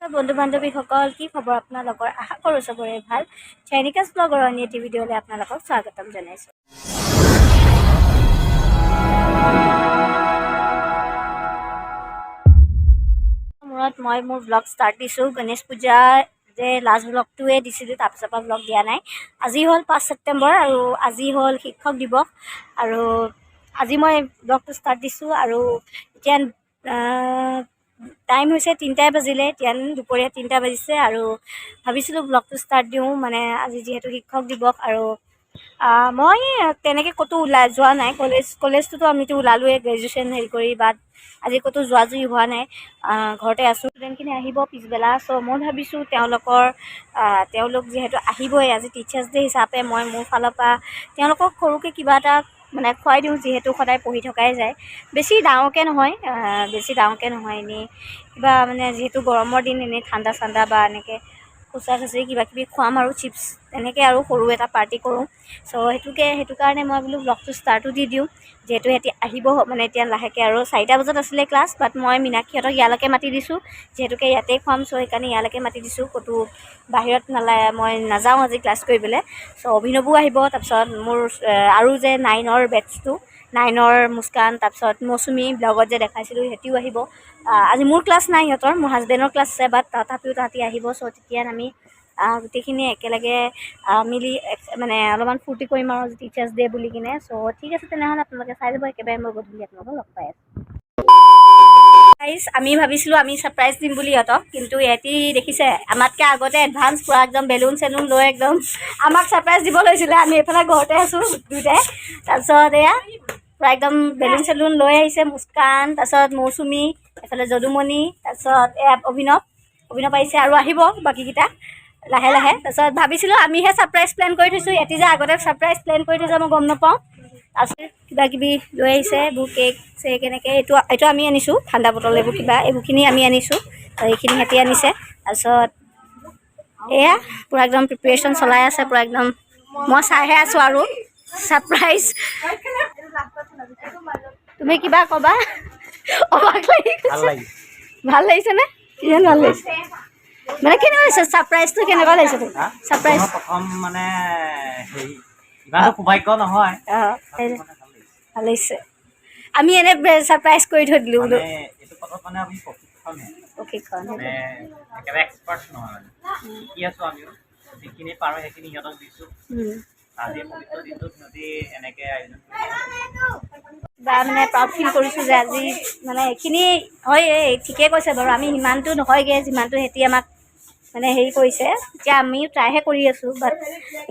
বন্ধু বান্ধৱীসকল, কি খবৰ আপোনালোকৰ? আশা কৰোঁ চবৰে ভাল। চাইনিকাছ ব্লগৰ অন্য এটি ভিডিঅ'লৈ আপোনালোকক স্বাগতম জনাইছোঁ। মূৰত মই মোৰ ব্লগ ষ্টাৰ্ট দিছোঁ। গণেশ পূজা যে লাষ্ট ব্লগটোৱে দিছিলোঁ, তাৰপিছৰ পৰা ব্লগ দিয়া নাই। আজি হ'ল 5 ছেপ্টেম্বৰ আৰু আজি হ'ল শিক্ষক দিৱস আৰু আজি মই ব্লগটো ষ্টাৰ্ট দিছোঁ। আৰু এতিয়া টাইম হৈছে 3টাই বাজিলে, এতিয়া দুপৰীয়া 3টা বাজিছে আৰু ভাবিছিলোঁ ব্লগটো ষ্টাৰ্ট দিওঁ, মানে আজি যিহেতু শিক্ষক দিৱস। আৰু মই তেনেকৈ ক'তো ওলাই যোৱা নাই। কলেজটোতো আমিতো ওলালোৱেই গ্ৰেজুৱেশ্যন হেৰি কৰি, বাট আজি ক'তো যোৱা জুই হোৱা নাই, ঘৰতে আছোঁ। ষ্টুডেণ্টখিনি আহিব পিছবেলা। চ' মই ভাবিছোঁ তেওঁলোক যিহেতু আহিবই, আজি টিচাৰ্ছ ডে' হিচাপে মই মোৰ ফালৰ পৰা তেওঁলোকক সৰুকৈ কিবা এটা মানে খুৱাই দিওঁ, যিহেতু সদায় পঢ়ি থকাই যায়। বেছি ডাঙৰকৈ নহয়, বেছি ডাঙৰকৈ নহয়, এনেই কিবা মানে যিহেতু গৰমৰ দিন, এনেই ঠাণ্ডা চাণ্ডা বা এনেকৈ খুচা খুচি কিবা কিবি খুৱাম আৰু চিপছ তেনেকৈ আৰু সৰু এটা পাৰ্টি কৰোঁ। চ' সেইটো কাৰণে মই বোলো ব্লগটো ষ্টাৰ্টো দি দিওঁ, যিহেতু সিহঁতি আহিব মানে এতিয়া লাহেকৈ। আৰু 4টা বজাত আছিলে ক্লাছ, বাট মই মীনাক্ষীহঁতক ইয়ালৈকে মাতি দিছোঁ, যিহেতুকে ইয়াতেই খুৱাম। চ' সেইকাৰণে ইয়ালৈকে মাতি দিছোঁ, ক'তো বাহিৰত নালাগে, মই নাযাওঁ আজি ক্লাছ কৰিবলৈ। চ' অভিনৱো আহিব, তাৰপিছত মোৰ আৰু যে নাইনৰ বেটছটো, নাইনৰ মুস্কান, তাৰপিছত মৌচুমী, ব্লগত যে দেখাইছিলোঁ, সিহঁতিও আহিব। আজি মোৰ ক্লাছ নাই সিহঁতৰ, মোৰ হাজবেণ্ডৰ ক্লাছ আছে, বাট তথাপিও তাহাঁতি আহিব। চ' তেতিয়া আমি গোটেইখিনি একেলগে মিলি মানে অলপমান ফূৰ্তি কৰিম আৰু টিচাৰ্ছ ডে' বুলি কিনে। চ' ঠিক আছে, তেনেহ'লে আপোনালোকে চাই যাব। একেবাৰে মই গধূলি আপোনালোকক লগ পাই আছোঁ। গাইজ, আমি ভাবিছিলোঁ আমি ছাৰপ্ৰাইজ দিম বুলি ইহঁতক, কিন্তু ইহঁতি দেখিছে আমাতকৈ আগতে এডভান্স পূৰা একদম বেলুন চেলুন লৈ একদম আমাক ছাৰপ্ৰাইজ দিব লৈছিলে। আমি এইফালে ঘৰতে আছোঁ দুয়োটাই। তাৰপিছত এয়া পূৰা একদম বেলুন চেলুন লৈ আহিছে মুস্কান, তাৰপিছত মৌচুমী, এইফালে যদুমণি, তাৰপিছত এয়া অভিনৱ। অভিনৱ আহিছে আৰু আহিব বাকীকেইটা লাহে লাহে। তাৰপিছত ভাবিছিলোঁ আমিহে ছাৰপ্ৰাইজ প্লেন কৰি থৈছোঁ, ইহঁতি যে আগতে ছাৰপ্ৰাইজ প্লেন কৰি থৈছে মই গম নাপাওঁ। তাৰপিছত কিবা কিবি লৈ আহিছে, এইবোৰ কেক চেক এনেকৈ। এইটো আমি আনিছোঁ, ঠাণ্ডা বটল এইবোৰ কিবা এইবোৰখিনি আমি আনিছোঁ আৰু এইখিনি সিহঁতি আনিছে। তাৰপিছত এয়া পূৰা একদম প্ৰিপেৰেশ্যন চলাই আছে পূৰা একদম। মই চাইহে আছোঁ আৰু ছাৰপ্ৰাইজ। তুমি কিবা ক'বা? অবাক লাগি ভাল গৈছে। লাগিছে। ভাল লাগিছেনে? কিমান ভাল লাগিছে? মানে কেনেকুৱা লাগিছে ছাৰপ্ৰাইজটো? কেনেকুৱা লাগিছে তোৰ হা? ছাৰপ্ৰাইজ? প্ৰথম প্ৰথম মানে হেৰি ইমানটো সৌভাগ্য নহয়। অঁ। তথাপিও মানে ভাল লাগিছে। ভাল লাগিছে। আমি এনে ছাৰপ্ৰাইজ কৰি থৈ দিলোঁ বোলো। মানে এইটো কথাত মানে আমি প্ৰশিক্ষণহে। প্ৰশিক্ষণ। মানে একেবাৰে এক্সপাৰ্ট নহয়, মানে শিকি আছোঁ। আমিও যিখিনি পাৰোঁ সেইখিনি সিহঁতক দিছোঁ। আজি পবিত্ৰ দিনটোত সিহঁতি এনেকৈ আয়োজন কৰিছে। বা মানে প্ৰাউড ফিল কৰিছোঁ যে আজি মানে এইখিনি হয়। এই ঠিকেই কৈছে বাৰু, আমি সিমানটো নহয়গৈ যিমানটো সিহঁতি আমাক মানে হেৰি কৰিছে। এতিয়া আমিও ট্ৰাইহে কৰি আছোঁ, বাট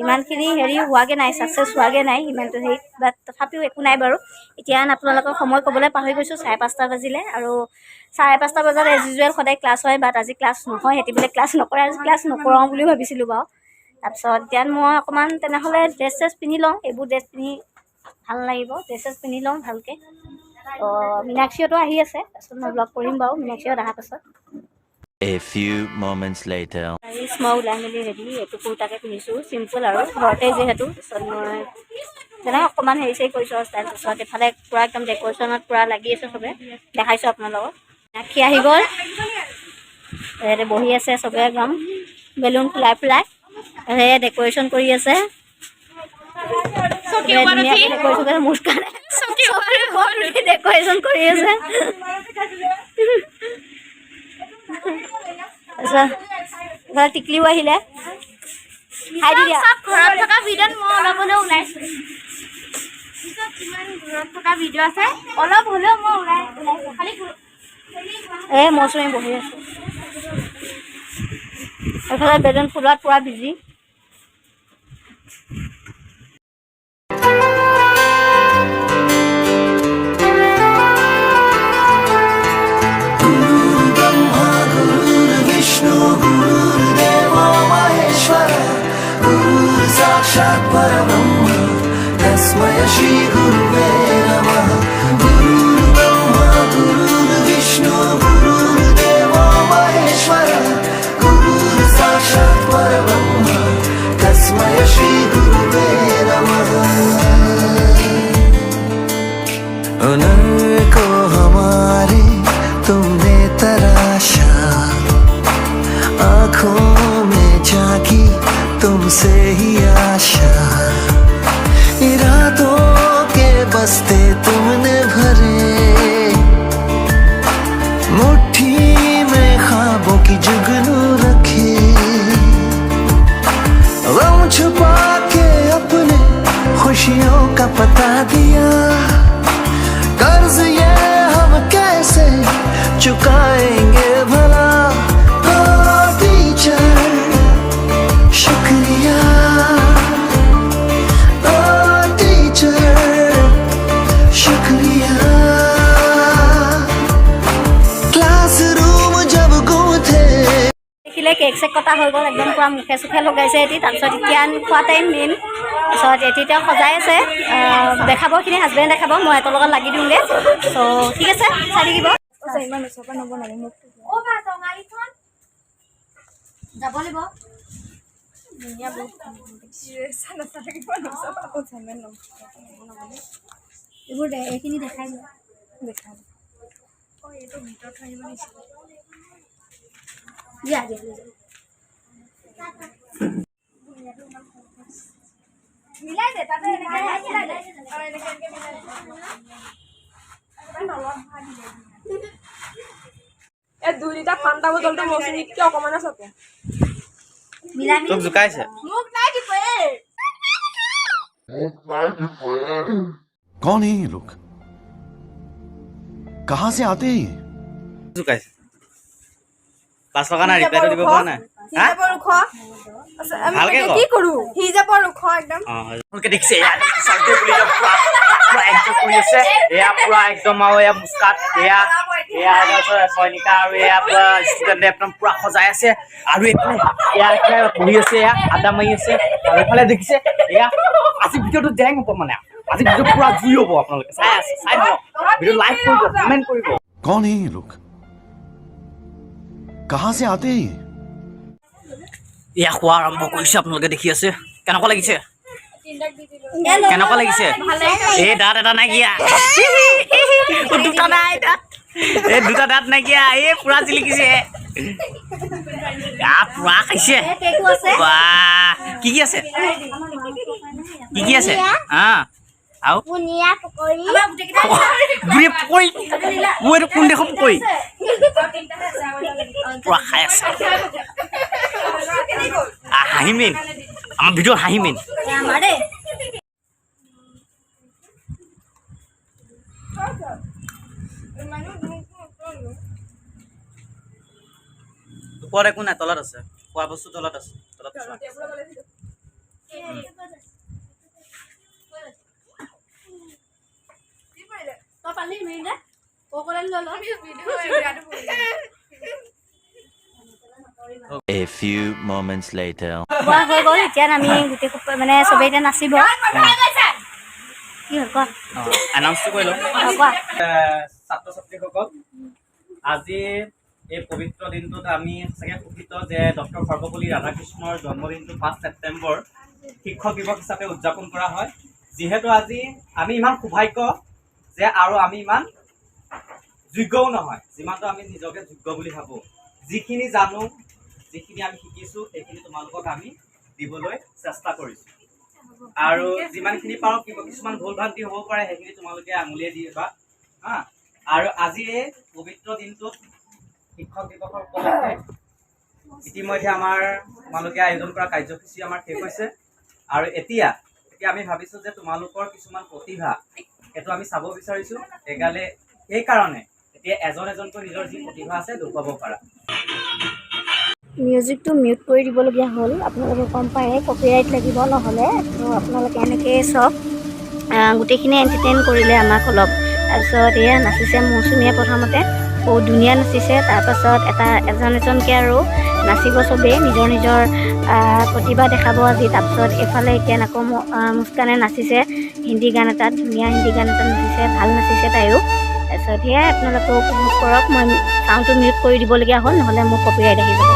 ইমানখিনি হেৰি হোৱাগৈ নাই, ছাকচেছ হোৱাগৈ নাই ইমানটো হেৰি। বাট তথাপিও একো নাই বাৰু। এতিয়া আপোনালোকক সময় ক'বলৈ পাহৰি গৈছোঁ, 5:30 বাজিলে আৰু 5:30 বজাত এজ ইউজুৱেল সদায় ক্লাছ হয়, বাট আজি ক্লাছ নহয়। সিহঁতি বোলে ক্লাছ নকৰে। আজি ক্লাছ নকৰাওঁ বুলিও ভাবিছিলোঁ বাৰু। তাৰপিছত এতিয়া মই অকণমান তেনেহ'লে ড্ৰেছ চেছ পিন্ধি লওঁ। এইবোৰ ড্ৰেছ পিন্ধি ভাল নালাগিব, ড্ৰেছ চেছ পিন্ধি লওঁ ভালকৈ। তো মীনাক্ষীহঁতো আহি আছে, তাৰপিছত মই ব্লগ কৰিম বাৰু মীনাক্ষীহঁত অহাৰ পাছত। A few moments later. মই ওলাই মেলি ৰেডি। এইটো কুৰ্তাকে পিন্ধিছোঁ, চিম্পল আৰু ঘৰতে যিহেতু। তাৰপিছত মই তেনেকৈ অকণমান হেৰি চেৰি কৰিছোঁ আৰু ষ্টাইল। তাৰপিছত এইফালে পূৰা একদম ডেক'ৰেশ্যনত পূৰা লাগি আছে চবে, দেখাইছোঁ আপোনালোকক। মীনাক্ষী আহি গ'ল, ইয়াতে বহি আছে চবে একদম বেলুন ফুলাই ফুলাই। সেয়ে ডেক'ৰেশ্যন কৰি আছে চবে, ধুনীয়াকৈ ডেক'ৰেশ্যন কৰিছে। মুস্কানে ডেক'ৰেশ্যন কৰি আছে। তাৰপিছত এইফালে টিকলিও আহিলে, হাই দি দিয়া। চব ঘৰত থকা ভিডিঅ'ত মই অলপ হ'লেও ওলাইছো। পিছত যিমান ঘৰত থকা ভিডিঅ' আছে, অলপ হ'লেও মই ওলাইছো খালি। এই মৌচুমী বহি আছে এইফালে বেলুন ফুলোৱাত পূৰা বিজি। ब्रह्मा गुरुर्विष्णु गुरुर्देवो महेश्वर, गुरुः साक्षात् परब्रह्म, तस्मै श्रीगुरुवे नमः। गुरुर्ब्रह्मा गुरुर्विष्णु गुरुर्देवो महेश्वर, गुरुः साक्षात् परब्रह्म, तस्मै श्रीगुरुवे। तुमसे ही आशा, इरादों के बस्ते तुमने भरे, मुट्ठी में ख्वाबों की जुगनू रखे, गम छुपा के अपने खुशियों का पता दिया। कर्ज ये हम कैसे चुकाएंगे भला? ओ टीचर शुक्रिया, ओ टीचर शुक्रिया। क्लासरूम जब गुम थे। দেখিলে কেক চেক কটা হৈ গ'ল, একদম পূৰা মুখে চুখে লগাইছে এটি। তাৰপিছত এতিয়া খোৱা টাইম মেইন। তাৰপিছত এটি তেওঁ সজাই আছে, দেখাব এইখিনি হাজবেণ্ডে দেখাব, মই এহঁতৰ লগত লাগি দিওঁগৈ। চ' ঠিক আছে, চাই থাকিব। ইমান ওচৰৰ পৰা নবনাবি মোক। অ' বা টঙালিখন যাব লাগিব। ধুনীয়া বহুত। এইবোৰ এইখিনি দেখাই দিয়া। দেখা অঁ, এইটো ভিতৰত থৈ আহিব লাগিছিল। দিয়া দিয়া, লৈ যাম। মিলাই দে তাতে, এনেকে মিলাই দে। অঁ, এনেকে এনেকে মিলাই দে। তলত ভৰাই দিলে। এই 2 লিটাৰ ফাণ্টা বটলটো মৌচুমীতকৈ অকণমানে চাপে। মিলাই মিলি। তোক জোকাইছে। মোক নাই দিব এই। कौन है ये लोग? कहां से आते हैं ये? জোকাইছে, লাজ লগা নাই? ৰিপ্লাইটো দিব পৰা নাই? হা? সি যাব ওখ। আমি ভালকে এতিয়া ক। কি কৰো? সি যাব ওখ একদম। আপোনালোকে দেখিছে, এয়া চাৰ্জে বুলি পুৰা পুৰা এনজয় কৰি আছে। এয়া পুৰা একদম আৰু এয়া মুস্কাত, এয়া এয়া তাৰপিছত চয়নিকা আৰু এয়া পুৰা ষ্টুডেণ্টে একদম পুৰা সজাই আছে। আৰু এইফালে এয়া এইফালে বহি আছে, এয়া আড্ডা মাৰি আছে। আৰু এইফালে দেখিছে, এয়া আজি ভিডিঅ'টো জেং হ'ব, মানে আজি ভিডিঅ' পুৰা জুই হ'ব। আপোনালোকে চাই আছে, চাই থাকক ভিডিঅ', লাইক কৰিব, কমেণ্ট কৰিব। कौन है ये लोग? कहां से आते हैं ये? এয়া খোৱা আৰম্ভ কৰিছে, আপোনালোকে দেখি আছে। কেনেকুৱা লাগিছে? কেনেকুৱা লাগিছে? এই দাঁত এটা নাইকিয়া, দুটা নাই দাঁত, এই দুটা দাঁত নাইকিয়া। এই পুৰা জিলিকিছে, পুৰা খাইছে। কেকো আছে। বাহ, কি কি আছে? কি কি আছে? আৰু বুনিয়া, পকৰি। বুঢ়ী পকৰি। মোৰ এইটো কোন দেশৰ পকৰি? পুৰা খাই আছে। হাঁহি মেইন আমাৰ ভিডিঅ'ত, হাঁহি মেইন। আমাৰ দেই। মানুহ। ওপৰত একো নাই, তলত আছে খোৱা বস্তু, তলত আছে, তলত চোৱা। তই পালি মিনিটে পকৰি লৈ ল। A few moments later. খোৱা হৈ গ'ল। এতিয়া আমি গোটেই সোপা মানে চবেই এতিয়া নাচিব। কি হ'ল কোৱা। এনাউন্সটো কৰি লওঁ। অঁ, কোৱা। ছাত্ৰ ছাত্ৰীসকল, আজি এই পবিত্ৰ দিনটোত আমি সঁচাকৈ সুখিত যে ডক্টৰ সৰ্বপল্লী ৰাধাকৃষ্ণৰ জন্মদিনটো 5 ছেপ্টেম্বৰ শিক্ষক দিৱস হিচাপে উদযাপন কৰা হয়। যিহেতু আজি আমি ইমান সৌভাগ্য যে আৰু আমি ইমান যোগ্যও নহয় যিমানটো আমি নিজকে যোগ্য বুলি ভাবোঁ। যিখিনি জানো, যিখিনি আমি শিকিছোঁ, সেইখিনি তোমালোকক আমি দিবলৈ চেষ্টা কৰিছোঁ আৰু যিমানখিনি পাৰোঁ। কিবা কিছুমান ভুল ভ্ৰান্তি হ'ব পাৰে, সেইখিনি তোমালোকে আঙুলিয়াই দিবা। হা, আৰু আজিৰ এই পবিত্ৰ দিনটোত শিক্ষক দিৱসৰ উপলক্ষে ইতিমধ্যে আমাৰ তোমালোকে আয়োজন কৰা কাৰ্যসূচী আমাৰ শেষ হৈছে। আৰু এতিয়া এতিয়া আমি ভাবিছোঁ যে তোমালোকৰ কিছুমান প্ৰতিভা সেইটো আমি চাব বিচাৰিছোঁ। সেইকাৰণে এতিয়া এজন এজনকৈ নিজৰ যি প্ৰতিভা আছে দেখুৱাব পাৰা। মিউজিকটো মিউট কৰি দিবলগীয়া হ'ল, আপোনালোকে গম পায়, কপিৰাইট লাগিব নহ'লে। ত' আপোনালোকে এনেকৈয়ে চাওক। গোটেইখিনি এণ্টাৰটেইন কৰিলে আমাক অলপ। তাৰপিছত এয়া নাচিছে মৌচুমীয়ে, প্ৰথমতে বহুত ধুনীয়া নাচিছে। তাৰপাছত এটা এজন এজনকৈ আৰু নাচিব, চবেই নিজৰ নিজৰ প্ৰতিভা দেখাব আজি। তাৰপিছত এইফালে এতিয়া আকৌ মুস্কানে নাচিছে হিন্দী গান এটাত, ধুনীয়া হিন্দী গান এটাত নাচিছে, ভাল নাচিছে তাইও। তাৰপিছত সেয়াই, আপোনালোকেও উপভোগ কৰক। মই চাউণ্ডটো মিউট কৰি দিবলগীয়া হ'ল, নহ'লে মোৰ কপিৰাইট আহি যাব।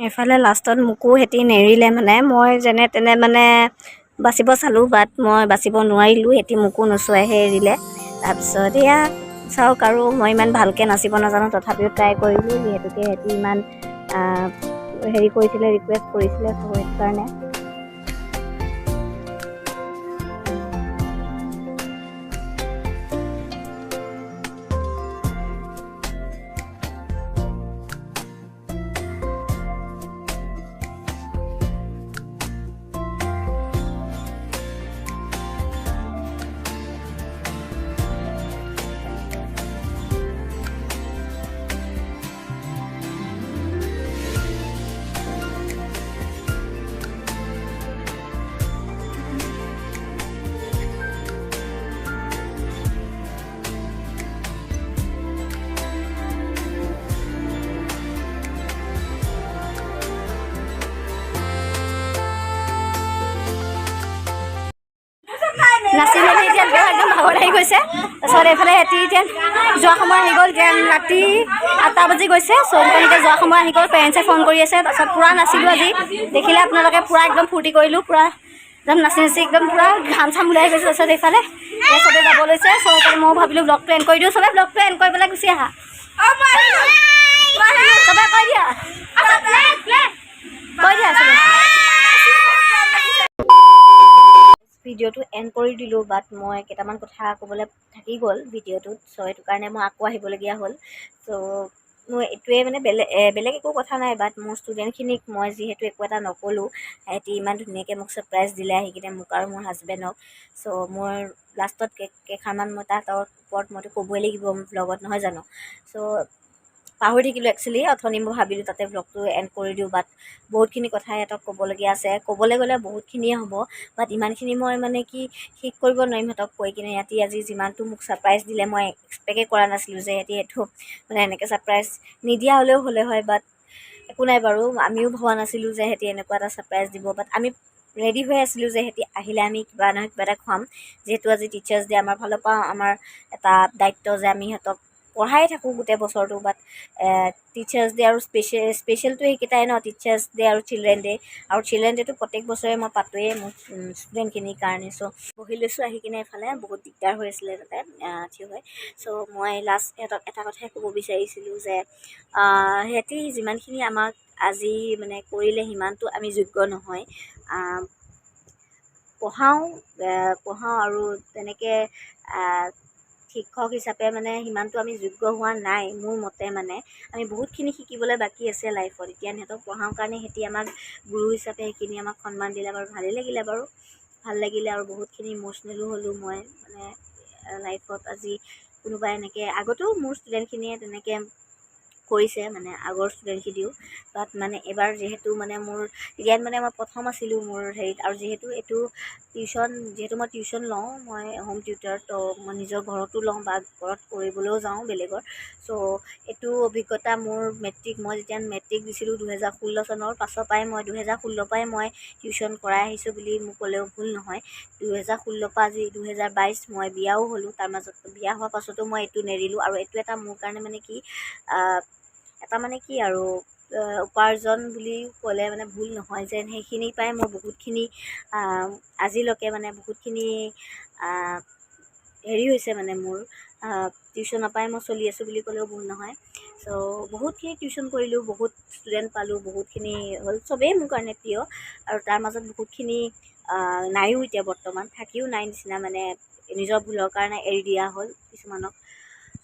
এইফালে লাষ্টত মোকো সিহঁতি নেৰিলে। মানে মই যেনে তেনে মানে বাচিব চালোঁ, বাট মই বাচিব নোৱাৰিলোঁ। সিহঁতি মোকো নচোৱাইহে এৰিলে। তাৰপিছত এয়া চাওক আৰু, মই ইমান ভালকৈ নাচিব নাজানো, তথাপিও ট্ৰাই কৰিলোঁ, যিহেতুকে সিহঁতি ইমান হেৰি কৰিছিলে, ৰিকুৱেষ্ট কৰিছিলে, চ' সেইটো কাৰণে। নাচি মেলি এতিয়া একদম ভাগৰ লাগি গৈছে। তাৰপিছত এইফালে সিহঁতি এতিয়া যোৱা সময় আহি গ'ল। এতিয়া ৰাতি 8টা বাজি গৈছে। চ' এতিয়া যোৱা সময় আহি গ'ল, পেৰেণ্টছে ফোন কৰি আছে। তাৰপিছত পূৰা নাচিলোঁ আজি, দেখিলে আপোনালোকে, পূৰা একদম ফূৰ্তি কৰিলোঁ, পূৰা একদম নাচি নাচি একদম পূৰা ঘাম চাম ওলাই গৈছে। তাৰপিছত এইফালে এতিয়া চবে যাব লৈছে। চ' সেইকাৰণে ময়ো ভাবিলোঁ ব্লগটো এণ্ড কৰি দিওঁ। চবে ব্লগটো এণ্ড কৰি পেলাই গুচি আহা। চবে কৈ দিয়া, কৈ দিয়া চবে। ভিডিঅ'টো এণ্ড কৰি দিলোঁ, বাট মই কেইটামান কথা ক'বলৈ থাকি গ'ল ভিডিঅ'টোত। চ' সেইটো কাৰণে মই আকৌ আহিবলগীয়া হ'ল। চ' মোৰ এইটোৱে মানে বেলেগ একো কথা নাই, বাট মোৰ ষ্টুডেণ্টখিনিক মই যিহেতু একো এটা নক'লোঁ, সিহঁতি ইমান ধুনীয়াকৈ মোক ছাৰপ্ৰাইজ দিলে আহি কিনে, মোক আৰু মোৰ হাজবেণ্ডক। চ' মোৰ লাষ্টত কেইষাৰমান মই তাহাঁতৰ ওপৰত মইতো ক'বই লাগিব ব্লগত, নহয় জানো? চ' পাহৰি থাকিলোঁ একচুৱেলি। অথনি মই ভাবিলোঁ তাতে ব্লগটো এণ্ড কৰি দিওঁ, বাট বহুতখিনি কথা সিহঁতক ক'বলগীয়া আছে। ক'বলৈ গ'লে বহুতখিনিয়ে হ'ব, বাট ইমানখিনি মই মানে কি শেষ কৰিব নোৱাৰিম সিহঁতক কৈ কিনে। সিহঁতি আজি যিমানটো মোক ছাৰপ্ৰাইজ দিলে, মই এক্সপেক্টেই কৰা নাছিলোঁ যে সিহঁতি এইটো মানে এনেকৈ ছাৰপ্ৰাইজ নিদিয়া হ'লেও হ'লে হয়। বাট একো নাই বাৰু, আমিও ভবা নাছিলোঁ যে সিহঁতি এনেকুৱা এটা ছাৰপ্ৰাইজ দিব। বাট আমি ৰেডি হৈ আছিলোঁ যে সিহঁতি আহিলে আমি কিবা নহয় কিবা এটা খুৱাম, যিহেতু আজি টিচাৰ্ছ ডে। আমাৰ ফালৰ পৰা আমাৰ এটা দায়িত্ব যে আমি সিহঁতক পঢ়াই থাকোঁ গোটেই বছৰটো, বাট টিচাৰ্ছ ডে আৰু স্পেচিয়েলটো সেইকেইটাই ন, টিচাৰ্ছ ডে আৰু চিলড্ৰেন ডে। আৰু চিলড্ৰেন ডেটো প্ৰত্যেক বছৰে মই পাতোৱেই মোৰ ষ্টুডেণ্টখিনিৰ কাৰণে। চ' বহি লৈছোঁ আহি কিনে এফালে, বহুত দিগদাৰ হৈ আছিলে তাতে থিয় হৈ। চ' মই লাষ্ট সিহঁতক এটা কথাই ক'ব বিচাৰিছিলোঁ যে সিহঁতি যিমানখিনি আমাক আজি মানে কৰিলে, সিমানটো আমি যোগ্য নহয়। পঢ়াওঁ আৰু তেনেকৈ শিক্ষক হিচাপে মানে সিমানটো আমি যোগ্য হোৱা নাই মোৰ মতে। মানে আমি বহুতখিনি শিকিবলৈ বাকী আছে লাইফত। এতিয়া সিহঁতক পঢ়াওঁ কাৰণে সিহঁতি আমাক গুৰু হিচাপে সেইখিনি আমাক সন্মান দিলে বাৰু, ভালেই লাগিলে বাৰু, ভাল লাগিলে। আৰু বহুতখিনি ইম'চনেলো হ'লোঁ মই। মানে লাইফত আজি কোনোবাই এনেকৈ, আগতেও মোৰ ষ্টুডেণ্টখিনিয়ে তেনেকৈ কৰিছে, মানে আগৰ ষ্টুডেণ্টখিনিও, বাট মানে এইবাৰ যিহেতু মানে মোৰ ইয়াত মানে মই প্ৰথম আছিলোঁ মোৰ হেৰিত। আৰু যিহেতু এইটো টিউশ্যন, যিহেতু মই টিউশ্যন লওঁ, মই হোম টিউটাৰ, ত' মই নিজৰ ঘৰতো লওঁ বা ঘৰত কৰিবলৈও যাওঁ বেলেগৰ। চ' এইটো অভিজ্ঞতা মোৰ মেট্ৰিক, মই যেতিয়া মেট্ৰিক দিছিলোঁ 2016 চনৰ পাছৰ পৰাই, মই 2016 পৰাই মই টিউশ্যন কৰাই আহিছোঁ বুলি মোক ক'লেও ভুল নহয়। 2016 পৰা আজি 2022, মই বিয়াও হ'লোঁ তাৰ মাজত। বিয়া হোৱাৰ পাছতো মই এইটো নেৰিলোঁ। আৰু এইটো এটা মোৰ কাৰণে মানে কি এটা মানে কি আৰু উপাৰ্জন বুলি ক'লে মানে ভুল নহয় যেন, সেইখিনিৰ পৰাই মোৰ বহুতখিনি আজিলৈকে মানে বহুতখিনি হেৰি হৈছে। মানে মোৰ টিউশ্যনৰ পৰাই মই চলি আছোঁ বুলি ক'লেও ভুল নহয়। চ' বহুতখিনি টিউশ্যন কৰিলোঁ, বহুত ষ্টুডেণ্ট পালোঁ, বহুতখিনি হ'ল, চবেই মোৰ কাৰণে প্ৰিয়। আৰু তাৰ মাজত বহুতখিনি নাইও, এতিয়া বৰ্তমান থাকিও নাই নিচিনা, মানে নিজৰ ভুলৰ কাৰণে এৰি দিয়া হ'ল কিছুমানক।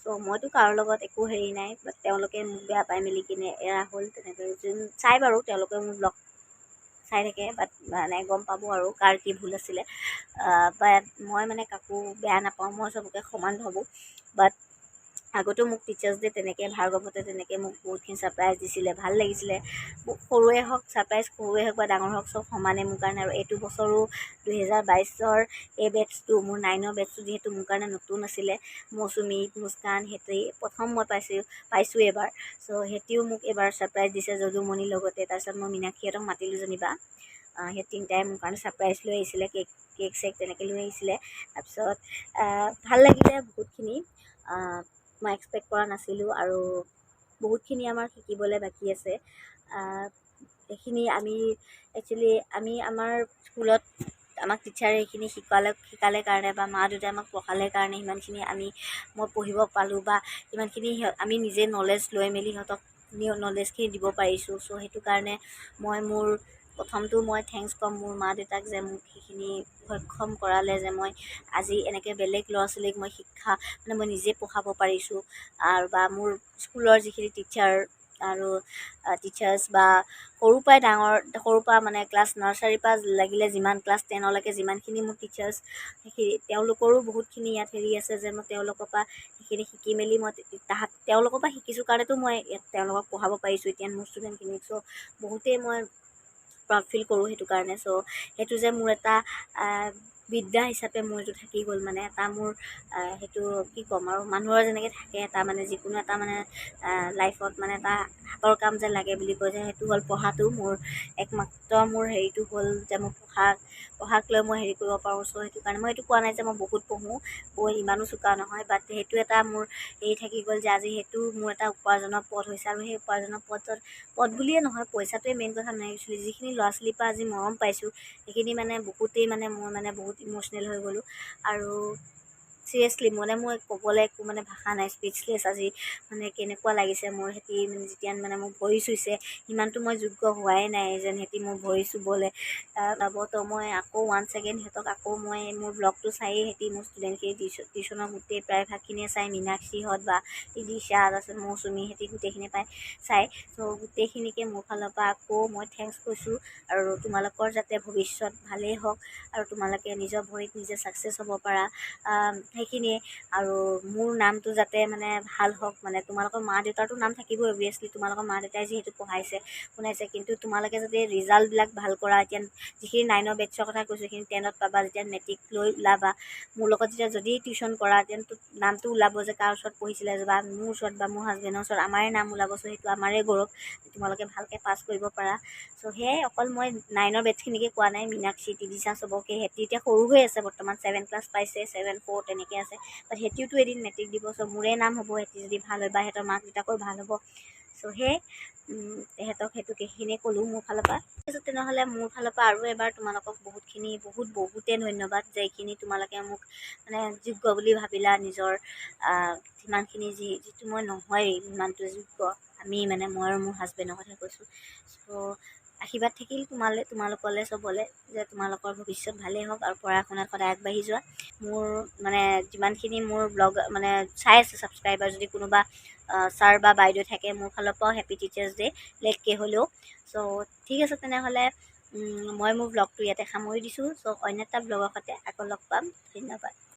চ' মইতো কাৰো লগত একো হেৰি নাই, বাট তেওঁলোকে মোক বেয়া পাই মেলি কিনে এৰা হ'ল তেনেকৈ। যোন চাই বাৰু, তেওঁলোকে মোৰ ব্লগ চাই থাকে, বাট মানে গম পাব আৰু কাৰ কি ভুল আছিলে। বাট মই মানে কাকো বেয়া নাপাওঁ, মই চবকে সমান ভাবোঁ। বাট আগতেও মোক টিচাৰ্ছ ডে তেনেকৈ ভাৰ্গৱতে তেনেকৈ মোক বহুতখিনি ছাৰপ্ৰাইজ দিছিলে, ভাল লাগিছিলে। সৰুৱে হওক ছাৰপ্ৰাইজ, সৰুৱে হওক বা ডাঙৰ হওক, চব সমানে মোৰ কাৰণে। আৰু এইটো বছৰো 2022ৰ এই বেটছটো, মোৰ নাইনৰ বেটছটো যিহেতু মোৰ কাৰণে নতুন আছিলে, মৌচুমী, মুস্কান, সিহঁতি প্ৰথম মই পাইছোঁ এইবাৰ। চ' সিহঁতিও মোক এইবাৰ ছাৰপ্ৰাইজ দিছে, যদুমণিৰ লগতে। তাৰপিছত মই মীনাক্ষীহঁতক মাতিলোঁ যেনিবা, সিহঁত তিনিটাই মোৰ কাৰণে ছাৰপ্ৰাইজ লৈ আহিছিলে, কেক চেক তেনেকৈ লৈ আহিছিলে। তাৰপিছত ভাল লাগিলে বহুতখিনি, মই এক্সপেক্ট কৰা নাছিলোঁ। আৰু বহুতখিনি আমাৰ শিকিবলৈ বাকী আছে। সেইখিনি আমি একচুৱেলি আমি আমাৰ স্কুলত আমাক টিচাৰে সেইখিনি শিকালে কাৰণে বা মা দেউতাই আমাক পঢ়ালে কাৰণে সিমানখিনি আমি মই পঢ়িব পালোঁ বা সিমানখিনি আমি নিজে নলেজ লৈ মেলি সিহঁতক নলেজখিনি দিব পাৰিছোঁ। চ' সেইটো কাৰণে মই মোৰ প্ৰথমটো মই thanks ক'ম মোৰ মা দেউতাক যে মোক সেইখিনি সক্ষম কৰালে যে মই আজি এনেকৈ বেলেগ ল'ৰা ছোৱালীক মই শিক্ষা মানে মই নিজে পঢ়াব পাৰিছোঁ। আৰু বা মোৰ স্কুলৰ যিখিনি টিচাৰ আৰু টিচাৰ্ছ বা সৰুৰ পৰাই ডাঙৰ, সৰুৰ পৰা মানে ক্লাছ নাৰ্চাৰীৰ পৰা লাগিলে যিমান ক্লাছ 10লৈকে যিমানখিনি মোৰ টিচাৰ্ছ, সেইখিনি তেওঁলোকৰো বহুতখিনি ইয়াত হেৰি আছে যে মই তেওঁলোকৰ পৰা সেইখিনি শিকি মেলি মই তেওঁলোকৰ পৰা শিকিছোঁ কাৰণেতো মই ইয়াত তেওঁলোকক পঢ়াব পাৰিছোঁ এতিয়া মোৰ ষ্টুডেণ্টখিনিক। চ' বহুতেই মই প্ৰাউড ফিল কৰোঁ সেইটো কাৰণে। চ' সেইটো যে মোৰ এটা বিদ্যা হিচাপে মোৰ এইটো থাকি গ'ল, মানে এটা মোৰ সেইটো কি ক'ম আৰু, মানুহৰ যেনেকৈ থাকে এটা মানে যিকোনো এটা মানে লাইফত মানে এটা হাতৰ কাম যে লাগে বুলি কয় যে, সেইটো হ'ল পঢ়াটো। মোৰ একমাত্ৰ মোৰ হেৰিটো হ'ল যে মই পঢ়াক লৈ মই হেৰি কৰিব পাৰোঁ। চ' সেইটো কাৰণে মই এইটো কোৱা নাই যে মই বহুত পঢ়োঁ, মই ইমানো চোকা নহয়, বাট সেইটো এটা মোৰ হেৰি থাকি গ'ল যে আজি সেইটো মোৰ এটা উপাৰ্জনৰ পথ হৈছে। আৰু সেই উপাৰ্জনৰ পথ বুলিয়ে নহয়, পইচাটোৱে মেইন কথা নহয়। একচুৱেলি যিখিনি ল'ৰা ছোৱালীৰ পৰা আজি মৰম পাইছোঁ, সেইখিনি মানে বহুতেই মানে মই মানে বহুত ইম'চনেল হৈ গ'লোঁ। আৰু চিৰিয়াছলি মানে মই ক'বলৈ একো মানে ভাষা নাই, স্পীচলেছ। আজি মানে কেনেকুৱা লাগিছে মোৰ, সিহঁতি মানে যেতিয়া মানে মোক ভৰি চুইছে, সিমানটো মই যোগ্য হোৱাই নাই যেন সিহঁতি মোৰ ভৰি চুবলৈ পাব। তো মই আকৌ ওৱান ছেকেণ্ড সিহঁতক আকৌ মই মোৰ ব্লগটো চায়েই সিহঁতি মোৰ ষ্টুডেণ্টখিনি টিউশ্যনৰ গোটেই প্ৰায়ভাগখিনিয়ে চাই, মীনাক্ষীহঁত বা ত্ৰিদিশা, তাৰপিছত মৌচুমী, সিহঁতি গোটেইখিনি পাই চাই। চ' গোটেইখিনিকে মোৰ ফালৰ পৰা আকৌ মই thanks কৈছোঁ। আৰু তোমালোকৰ যাতে ভৱিষ্যত ভালেই হওক আৰু তোমালোকে নিজৰ ভৰিত নিজে ছাকচেছ হ'ব পাৰা, সেইখিনিয়ে। আৰু মোৰ নামটো যাতে মানে ভাল হওক, মানে তোমালোকৰ মা দেউতাৰতো নাম থাকিবই অভিয়াছলি, তোমালোকৰ মা দেউতাই যিহেতু পঢ়াইছে শুনাইছে, কিন্তু তোমালোকে যাতে ৰিজাল্টবিলাক ভাল কৰা। এতিয়া যিখিনি 9ৰ বেটছৰ কথা কৈছোঁ, সেইখিনি 10ত পাবা, যেতিয়া মেট্ৰিক লৈ ওলাবা, মোৰ লগত যেতিয়া যদি টিউশ্যন কৰা, তেন্তে নামটো ওলাব যে কাৰ ওচৰত পঢ়িছিলে, বা মোৰ ওচৰত বা মোৰ হাজবেণ্ডৰ ওচৰত আমাৰে নাম ওলাব। চ' সেইটো আমাৰে গৌৰৱ, তোমালোকে ভালকৈ পাছ কৰিব পাৰা। চ' সেয়াই, অকল মই 9ৰ বেটছখিনিকে কোৱা নাই, মীনাক্ষী, ত্ৰিদিশা চবকে। সিহঁতি এতিয়া সৰু হৈ আছে বৰ্তমান, 7 ক্লাছ পাইছে, 7 4 তেনেকৈ আছে, বাট সিহঁতিওতো এদিন মেট্ৰিক দিব। চ' মোৰে নাম হ'ব সিহঁতি যদি ভাল হয় বা সিহঁতৰ মাক দেউতাকৰ ভাল হ'ব। চ' সেয়াই, তেহেঁতক সেইটো সেইখিনিয়ে ক'লোঁ মোৰ ফালৰ পৰা। তাৰপিছত তেনেহ'লে মোৰ ফালৰ পৰা আৰু এবাৰ তোমালোকক বহুতখিনি বহুত বহুতেই ধন্যবাদ যে এইখিনি তোমালোকে মোক মানে যোগ্য বুলি ভাবিলা নিজৰ, সিমানখিনি যিটো মই নহয় সিমানটো যোগ্য, আমি মানে মই আৰু মোৰ হাজবেণ্ডৰ কথা কৈছোঁ। চ' আশীৰ্বাদ থাকিল তোমালোকলৈ চবলৈ যে তোমালোকৰ ভৱিষ্যত ভালেই হওক আৰু পঢ়া শুনাত সদায় আগবাঢ়ি যোৱা। মোৰ মানে যিমানখিনি মোৰ ব্লগ মানে চাই আছে ছাবস্ক্ৰাইবাৰ, যদি কোনোবা ছাৰ বা বাইদেউ থাকে, মোৰ ফালৰ পৰাও হেপী টিচাৰ্ছ ডে লেটকৈ হ'লেও। চ' ঠিক আছে, তেনেহ'লে মই মোৰ ব্লগটো ইয়াতে সামৰি দিছোঁ। চ' অন্য এটা ব্লগৰ সৈতে আকৌ লগ পাম। ধন্যবাদ।